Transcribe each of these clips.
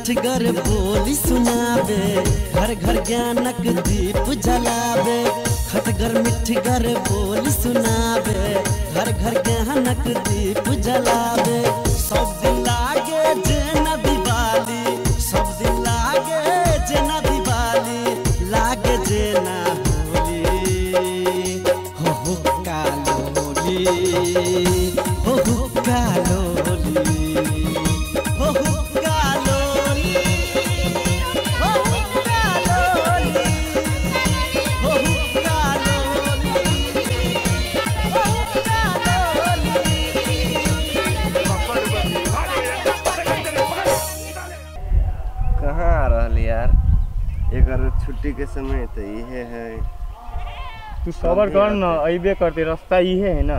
मिठगर बोली सुनाबे, घर घर ज्ञानक दीप जलाबे। खटगर मिठगर बोली सुनाबे, घर घर ज्ञानक दीप जलाबे। सब दिन लागे जेना दिवाली, सब दिन लागे जेना दिवाली, लागे जेना होली, हो हो कालोली, हो हो कालोली, हो हो कालोली, हो हो कालोली, हो हो कालोली, हो कालोली। कहाँ आ रहल यार, एकर छुट्टी के समय तो इहे है। तू सबर कर न, अइबे करते, रास्ता इहे है ना,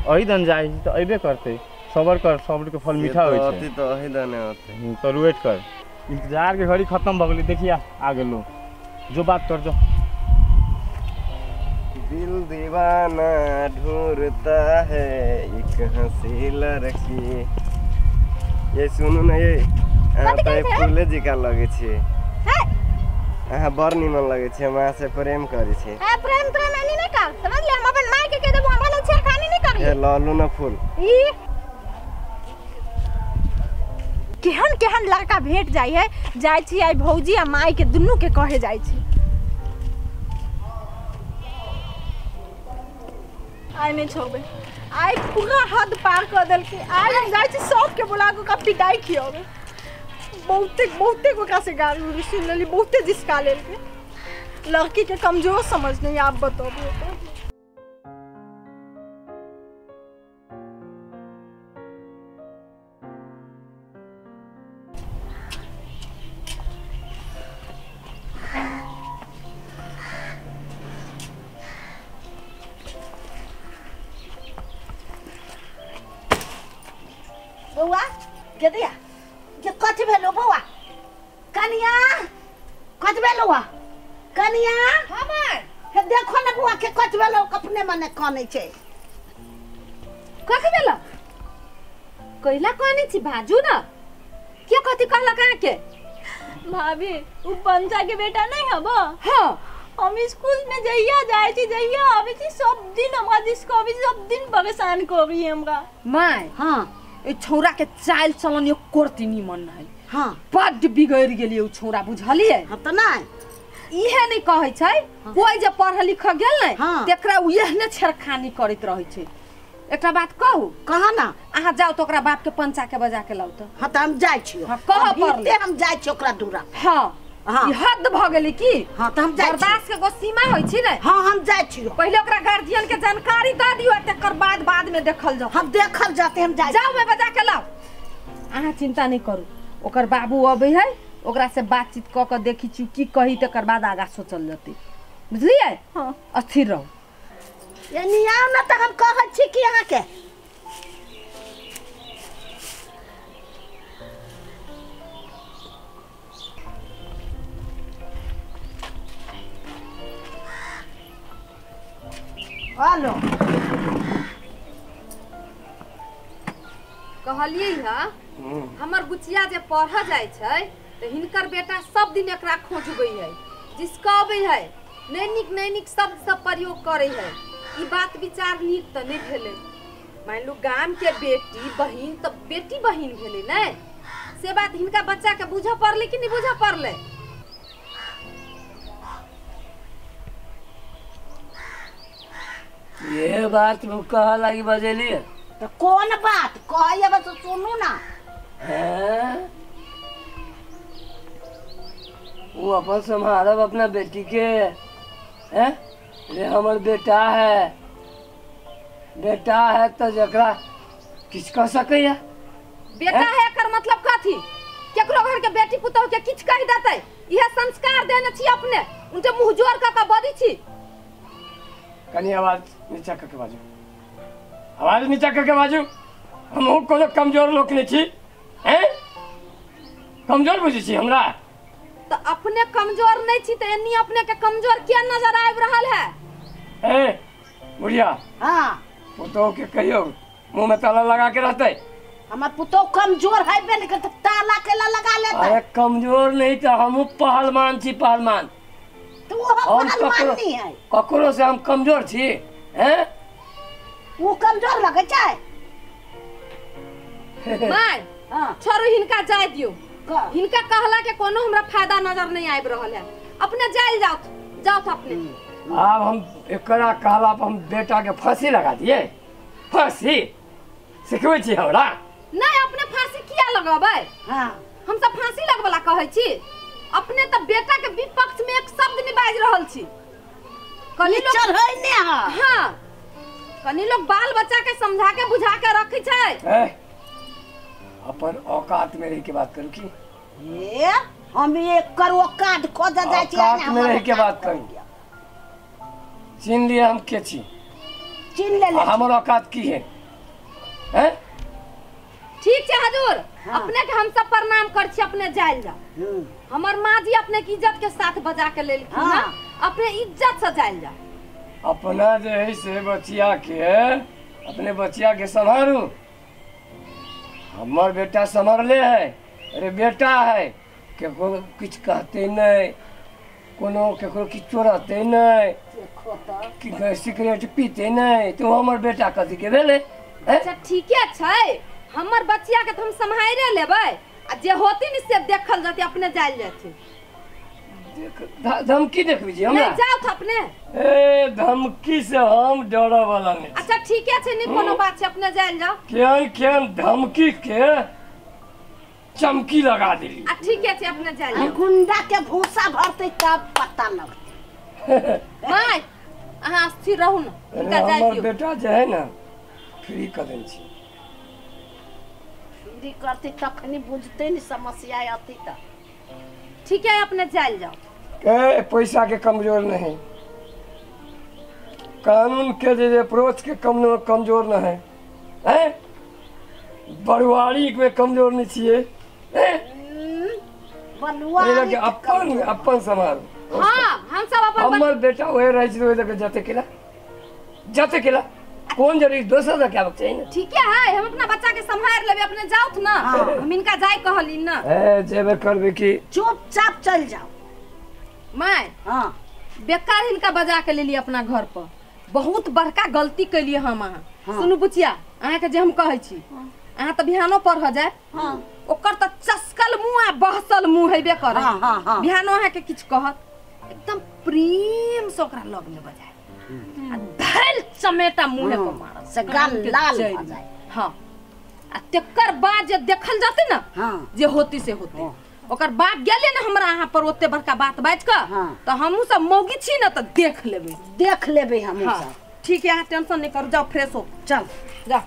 अही दन जाइ तो अइबे करते। सबर कर, सब्र के फल मीठा होइ छै। तो अही दने होते। तो वेट कर, इंतजार के घड़ी खत्म भ गेलै। देखिया आ गेलो, जो बात कर जो। दिल दीवाना ढूंढता है एक हंसी लड़की। ये सुनू न, ये अहाँ तो फूले जकाँ लगै छी, अहाँ बड़ निमन लगै छी, हम अहाँ से प्रेम करै छी। प्रेम प्रेम एनी नहीं कर, समझ ले। हम अपन माय के कह देबो, हमरा लग छेड़खानी नहीं करी। ए लालू न फूल। ई केहन केहन लड़का भेट जाइ है। जाइ छी आई भौजी आ माय के दुनू के कहे जाइ छी। आई नहीं छोड़बे, आई पूरा हद पार कर देलकै। आई हम जाइ छी सबके बुला के ओकरा पिटाई खियाबे। बहुते बहुते ओकरा से गाली उली सुन लेली, बहुते जिसका लेलकै। लड़की के कमजोर समझ नहीं आप बताबू। बौआ गे दैया गे, कथी भेलो बौआ? कनिया कथी भेलो बौआ? कनिया हमर हे देखो न बौआ के कथी भेलो, अपने मने कानै छै। कथी भेलो? कैला कानै छी बाजू न, के कथी कहलक अहाँके? भाभी उ पंचा के बेटा नहीं हबो? हाँ। हम स्कूल में जहिया जाइ छी, जहिया आबै छी, सब दिन हमरा जिसको अबै सब दिन परेशान करी हमरा। My हाँ, ए छौरा के चाल चलन यो कोरती निमन है। हाँ, बड्ड बिगड़ गेलियै उ छौरा, बुझलियै? हम तऽ नहि इहे नहीं कहै छै, कोई जे पढ़ लिख गेल ने तेकरा उ एहने छेड़खानी करैत रहै छै। एकटा बात कहू? कह ना। अहाँ जाउ तऽ ओकरा बाप के पंचा के बजा के लाउ तऽ। हाँ तऽ हम जाइ छी। हाँ, कहऽ पड़लै। हम जाइ छी ओकरा दूरा। हाँ हाँ, ई हद भ गेलै की? हाँ तऽ हम जाइ छी। बर्दाश्त के एगो सीमा होइ छै ने। हाँ हम जाइ छी। पहिले ओकरा गार्जियन के जानकारी दऽ दियौ, तकर बाद बाद में देखल जाउ। हम देखल जाते, हम जाइ। जाउ मैं बजा के लाउ। अहाँ चिंता नहीं करू, ओकर बाबू अबै है, ओकरा से बातचीत कऽ के देखी छी की कही, तकर बाद आगा सोचल जतै, बुझलियै? हाँ। अस्थिर रहू। यानी आउ न तऽ हम कहै छी कि अहाँके हेलो कहलियै हा, हमर गुचिया जे पढ़ जाइ छै तऽ हिनकर बेटा सब दिन एकरा खोजबै है, जिसकबै है, नहीं नीक नहीं नीक शब्द सब प्रयोग करै है। ई बात विचार नीक तऽ नहीं भेलै। मान लू गाम के बेटी बहिन तऽ बेटी बहिन भेलै ने, से बात हिनका बच्चा के बुझऽ पड़लै कि नहीं बुझऽ पड़लै? ये बात कह लागी बजेली तो कौन बात कहिए, बस सुनू ना। हैं? वो अपन संभालब अपना बेटी के, हैं? रे हमर बेटा है, बेटा है तो जकरा किछ कह सकैया। बेटा है एकर मतलब कथी? केकरो घर के बेटी पुतोह के किछ कहि देतै, इहे संस्कार देने छी अपने, उनके मुँह जोर कऽ के बजै छी। कनी आवाज नीचा करके बाजू, आवाज नीचा करके बाजू। हमहूँ कोनो कमजोर लोक नहीं छी, हैं? कमजोर बुझै छी हमरा? तो अपने कमजोर नहीं छी तो एनी अपने के कमजोर किया नजर आबि रहल है? ए बुढ़िया, हाँ पुतोह के कहियो मुँह में ताला लगा के रहते। हमर पुतोह कमजोर है बे ने त ताला केला लगा लेता। अरे कमजोर नहीं त हमहु पहलवान छी, पहलवान। तो वो पहलवान नहीं है, ककरो से हम कमजोर छी हैं? वो कमजोर लगे छै। My हां छोड़ू हिनका जाय दियो, हिनका कहला के कोनो हमरा फायदा नजर नहीं आबि रहल है। अपने जायल जाओ, जाओ अपने। अब हम एकरा कहला पर हम बेटा के फांसी लगा दिए, फांसी सिखबै छी हमरा? नहीं अपने फांसी किया लगबै? हां हम सब फांसी लगबला कहै छी। अपने त बेटा के विपक्ष में एक शब्द नहीं बाजि रहल छी। कनी लोग चढ़ै ने। हां हां कनी लोग बाल बच्चा के समझा के बुझा के रखै छै। अपन औकात में रह के बात करू की? ए हम एक कर औकात खोज जाय छी, औकात में रह के बात करू। चिन लिए हम के छी, चिन ले ले हमर औकात की है हैं? ठीक छै हजूर। हाँ। अपने के हम सब प्रणाम कर छी, अपने जायल जाओ। हमर माँ जी अपने के इज्जत के साथ बजा के लेलखिन। हाँ। अपने इज्जत से जायल जाओ। अपना जे है से बचिया के, अपने बचिया के संभारू। हमर बेटा संभरले है। अरे बेटा है केकरो किछु कहते नहीं, कोनो केकरो किछु रहते नहीं, सिगरेट पीते नहीं, तो हमर बेटा कथी के भेलै? अच्छा ठीके छै, हमर बचिया के तो हम सम्हारे लेबै आ जे होती नि से देखल जते, अपने जायल जाथिन। धमकी देखबै छी हमरा? नहीं जाओ अपने। ए धमकी से हम डरे वाला नहीं। अच्छा ठीके छै, नहीं कोनो बात छै, अपने जायल जाओ। केहन केहन धमकी के चमकी लगा देली। आ ठीके छै, अपने जायल जाओ। गुंडा के भूसा भरते तब पता लगते। My अहाँ स्थिर रहू न, हिनका जाय हमर दियौ। बेटा जे है ना फ्री कर देने छी। फ्री करते तखनी बुझते नि समस्या आती त। ठीक है अपने जायल जाओ। ए पैसा के कमजोर नहीं, कानून के जे अप्रोच के कमजोर न है हैं? बरुआरी में कमजोर नहीं छिए हैं? बलुआरी अपन अपन संभाल। हां हम सब अपन हमर बेटा ओहे रहै छै, ओहे जगह जाते केला, जाते केला कोन जरूरी दोसर जगह आबक चाही ना। ठीक है हम अपना बच्चा के संभाल लेबै, अपने जाउथ ना। हम इनका जाय कहली ना। ए जेबे करबे की चुपचाप चल जाओ। My हां बेकार इनका बजा के लेली अपना घर पर, बहुत बड़का गलती कैलिए हम अहाँ। सुनू बुचिया, अहाँ के जे हम कहै छी, अहाँ त बिहानो पढ़ जाय। हां ओकर त चस्कल मुंह आ बहसल मुंह हेबे करे। हां हां बिहानो अहाँ के किछ कहत, एकदम प्रेम से ओकरा लग में बजाय आ धैल चमेटा मुंह पर मारत से गाल लाल भ जाय। हां आ तेकर बाद जे देखल जाते ना। हां जे होती से होते। ओकर बाप गेले ना हमरा अहाँ पर ओते बड़का बात बाजि के। हां त हमहू सब मौगी छी ना त देख लेबै, देख लेबै हमहू सब। ठीक है अहाँ टेंशन नहीं करू, जाओ फ्रेश हो, चल जाओ।